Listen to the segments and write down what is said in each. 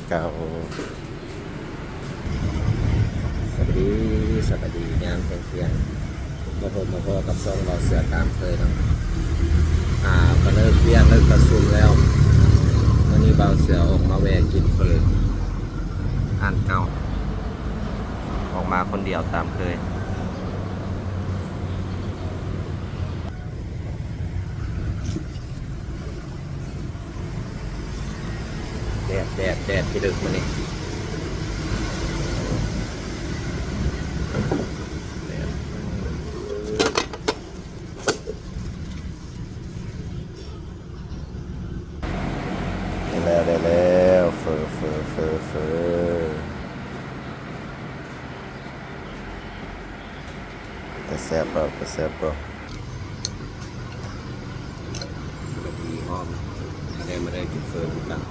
ເກົ່າ. ສະບາຍດີ ສະບາຍດີ ຍາມທ່ຽງໆ ມາພົບມາພໍ້ກັບຊ່ອງເບົາເສືອຕາມເຄີຍເນາະ. ອ່າ ກໍເລີກວຽກເລີກປະຊຸມແລ້ວ ມື້ນີ້ເບົາເສືອອອກມາແວ່ກິນເຝີຮ້ານເກົ່າ ອອກມາຄົນດຽວຕາມເຄີຍ. ແດດ ແດດ ແດດພິລຶກມື້ນີ້ ແດດ. ໄດ້ແລ້ວ ໄດ້ແລ້ວ ເຝີ ເຝີ ເຝີ ເຝີ. ແຕ່ແຊບບໍ່ ແຕ່ແຊບບໍ່? ສະບາຍດີ ອ້ອມ ມາເດີ ມາເດີ ກິນເຝີນຳກັນ.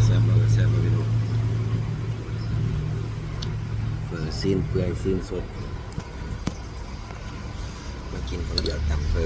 ແຊບບໍ່ ແຊບບໍ່ພີ່ນ້ອງ? ເຝີຊີ້ນເປື່ອຍ ຊີ້ນສົດ ມາກິນຄົນດຽວຕຳເຝີ.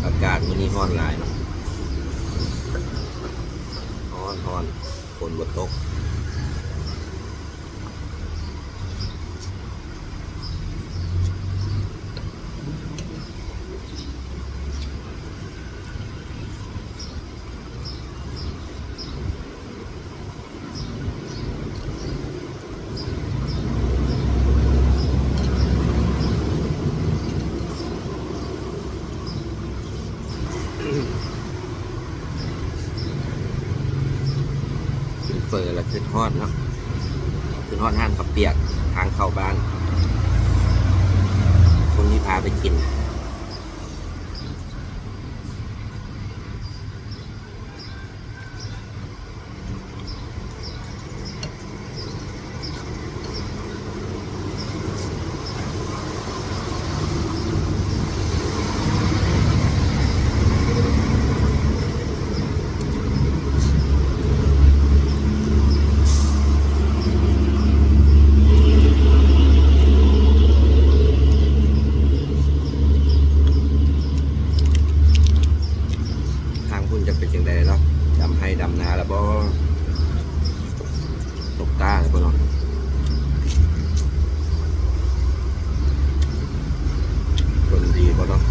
ອາກາດມື້ນີ້ຮ້ອນຫຼາຍເນາະ ຮ້ອນໆ ຝົນບໍ່ຕົກ. ກິນເຝີແລ້ວຄຶດຮອດເນາະ ຄຶດຮອດຮ້ານເຂົ້າປຽກທາງເຂົ້າບ້ານ ຄົນທີ່ພາໄປກິນ. ທາງພຸ້ນຈະເປັນຈັ່ງໃດເນາະ? ດຳໄຮ່ດຳນາແລ້ວບໍ່? ຕົກກ້າແລ້ວບໍ່ເນາະ? ຝົນດີບໍ່ເນາະ?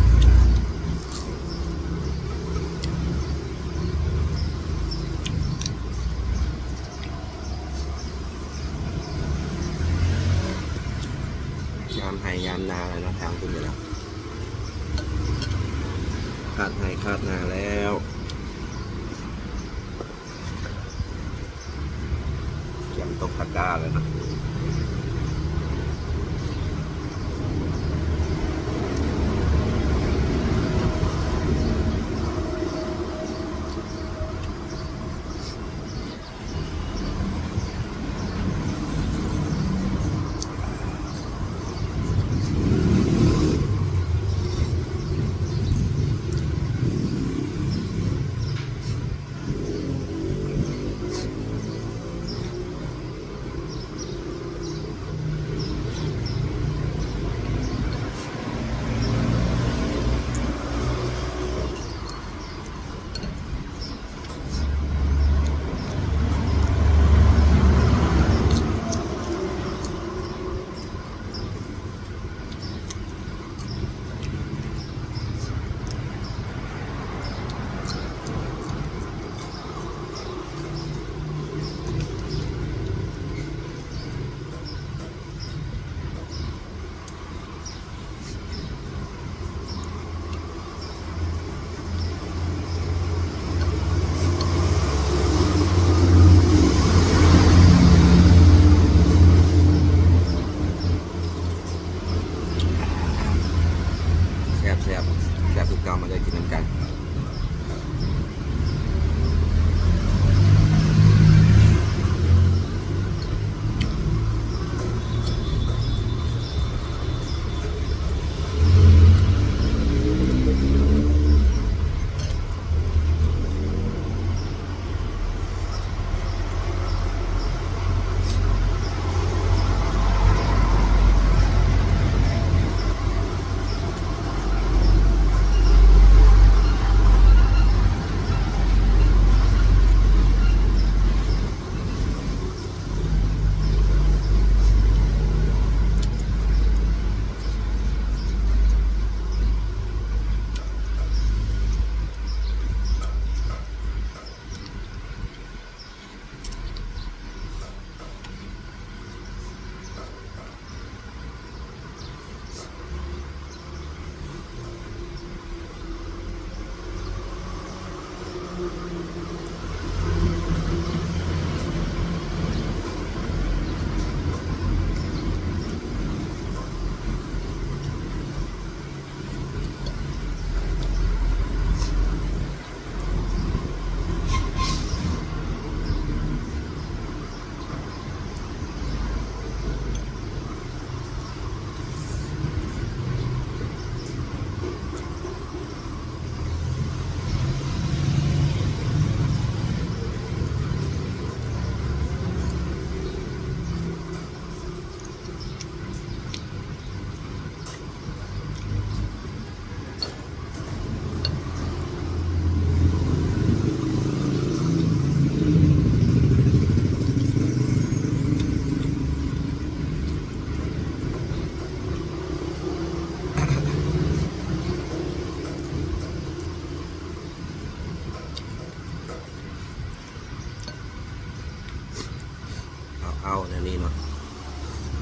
ຍາມໄຮ່ຍາມນາແລ້ວເນາະ ທາງພຸ້ນກະ. ຄາດໄຮ່ຄາດນາແລ້ວ ກຽມຕົກຕະກ້າແລ້ວເນາະ. ແຊບໆ ແຊບຄືເກົ່າ ມາເດີ ກິນນຳກັນ. ເອົາໆ ແນວນີ້ເນາະ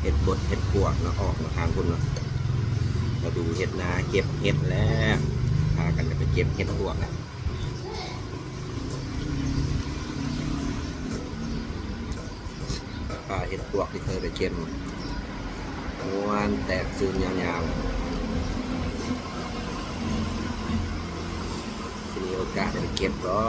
ເຫັດບົດເຫັດປວກເນາະ ອອກມາທາງພຸ້ນເນາະ. ລະດູເຮັດນາເກັບເຫັດແລ້ວ ພາກັນໄປເກັບເຫັດປວກແລ້ວ. ປາເຫັດປວກທີ່ເຄີຍໄປເກັບ ມ່ວນແຕກຊື່ນຍາວໆ ຊິມີໂອກາດໄດ້ໄປເກັບບໍ່?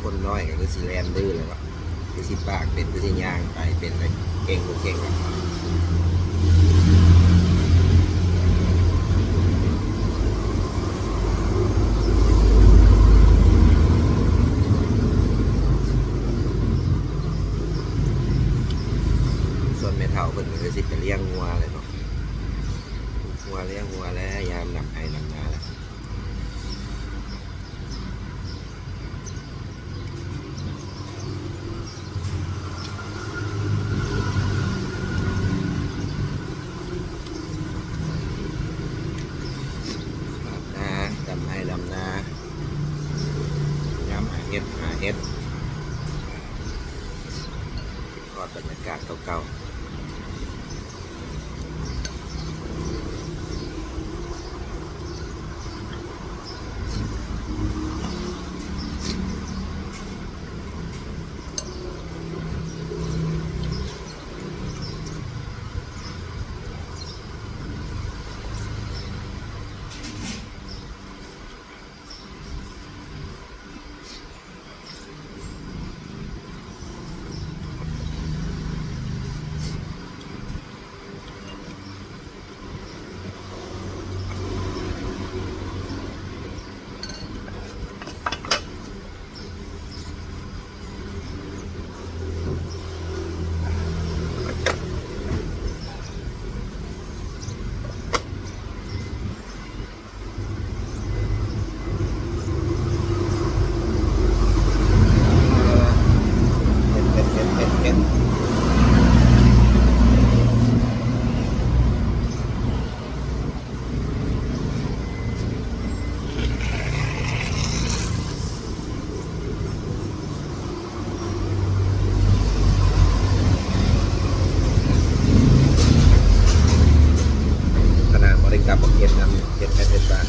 ຄົນນ້ອຍກໍຄືຊິແລ່ນດື້ແລ້ວເນາະ ຄືຊິປາກເປັນ ຄືຊິຍ່າງໄປເປັນ ເກັ່ງບໍ່ເກັ່ງແລ້ວ. ສ່ວນແມ່ເຖົ້າເພິ່ນກໍຄືຊິໄປລ້ຽງງົວແລ້ວເນາະ ຜູກງົວລ້ຽງງົວແລ້ວ ຍາມນຳໄຮ່ນຳນາແລ້ວ. ດຳນາ ດຳໄຮ່ດຳນາ ຍາມຫາເຫັດ ຫາເຫັດ ຄິດຮອດບັນຍາກາດເກົ່າໆ. ເຜັດ ເຜັດ ເຜັດ ເຜັດ ເຜັດ. ຂະໜາດບໍ່ໄດ້ກັບ ບໍ່ເກັບນຳ ເກັບແຕ່ເຮັດບ້ານ.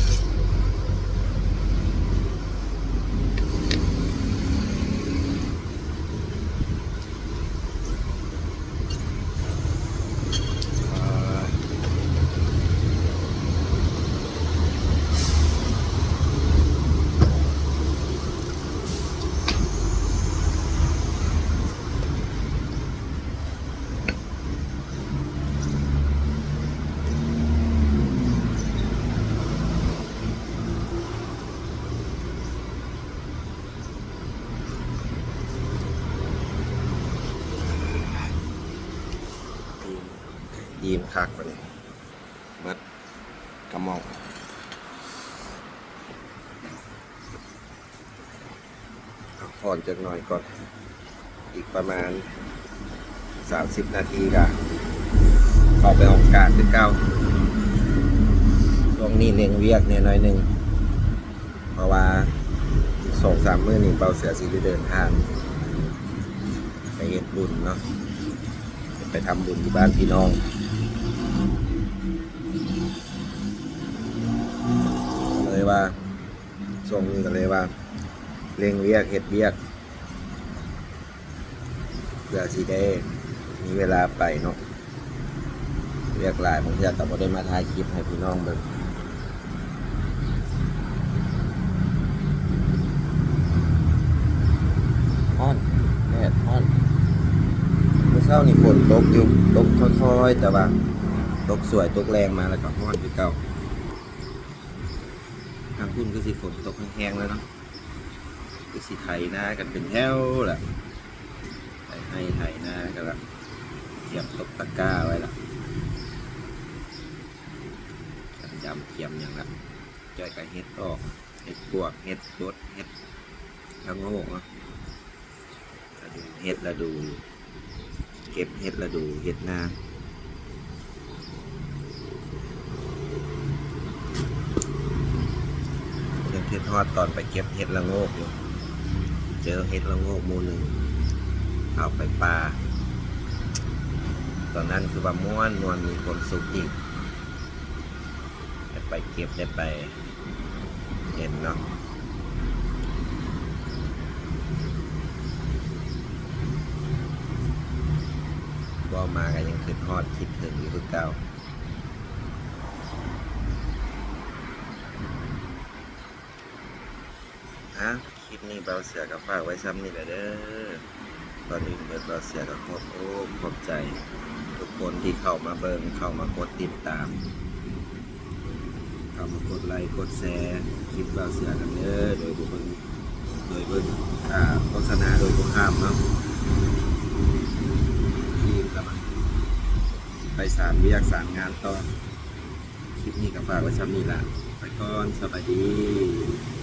ອີ່ມ ອີ່ມຄັກບາດນີ້ ເບິດກະໝ່ອງ. ພັກຜ່ອນຈັກໜ່ອຍກ່ອນ ອີກປະມານສາມສິບນາທີກະເຂົ້າໄປຫ້ອງການຄືເກົ່າ. ຊ່ວງນີ້ເລັ່ງວຽກແດ່ໜ້ອຍໜຶ່ງ ເພາະວ່າອີກສອງສາມມື້ນີ້ ເບົາເສືອຊິໄດ້ເດີນທາງໄປເຮັດບຸນເນາະ ໄປທຳບຸນຢູ່ບ້ານພີ່ນ້ອງ ເລີຍວ່າ ຊ່ວງນີ້ກໍເລີຍວ່າເລັ່ງວຽກ ເຮັດວຽກ ເພື່ອຊິໄດ້ມີເວລາໄປເນາະ ວຽກຫຼາຍ ບາງເທື່ອກໍບໍ່ໄດ້ມາຖ່າຍຄລິບໃຫ້ພີ່ນ້ອງເບິ່ງ. ຮ້ອນ ແດດຮ້ອນ ມື້ເຊົ້ານີ້ຝົນຕົກຢູ່ ຕົກຄ່ອຍໆ ແຕ່ວ່າຕົກສວຍ ຕົກແລງມາແລ້ວກໍຮ້ອນຄືເກົ່າ. ທາງພຸ້ນຄືຊິຝົນຕົກແຮງໆແລ້ວເນາະ ຄືຊິໄຖນາກັນເປັນແຖວລະ ໄຖໄຮ່ໄຖນາກັນລະ ກຽມຕົກຕະກ້າໄວ້ລະ ກຽມດຳກຽມຫຍັງລະ ຈ້ອຍກະເຫັດອອກ ເຫັດປວກ ເຫັດບົດ ເຫັດລະໂງກເນາະ. ລະດູເຫັດ ລະດູເກັບເຫັດ ລະດູເຫັດນາ ຍັງຄິດຮອດຕອນໄປເກັບເຫັດລະໂງກຢູ່ ເຈີເຫັດລະໂງກໝູ່ໜຶ່ງ ເອົາໄປປ່າ ຕອນນັ້ນຄືວ່າມ່ວນໆ ມີຄວາມສຸກອີກ. ໄດ້ໄປເກັບ ໄດ້ໄປເຫັນເນາະ ເວົ້າມາກໍຍັງຄິດຮອດຄິດເຖິງຢູ່ຄືເກົ່າ. ອ່າ ຄລິ ນີ້ ບ່າວເສືອກໍຝາກໄວ້ຊ່ຳນີ້ແຫຼະເດີ. ກ່ອນອື່ນເບິດ ບ່າວເສືອກໍຂອບອົກຂອບໃຈທຸກຄົນທີ່ເຂົ້າມາເບິ່ງ ເຂົ້າມາກົດຕິດຕາມ ເຂົ້າມາກົດໄລກົດແຊຄລິບບ່າວເສືອນຳເດີ ໂດຍບໍ່ເບິ່ງ ໂດຍເບິ່ງ ອ່າ ໂຄສະນາໂດຍບໍ່ຂ້າມເນາະ. ອີ່ມແລ້ວ ໄປສານວຽກສານງານຕໍ່. ຄລິບນີ້ກໍຝາກໄວ້ຊ່ຳນີ້ລະ ໄປກ່ອນ ສະບາຍດີ.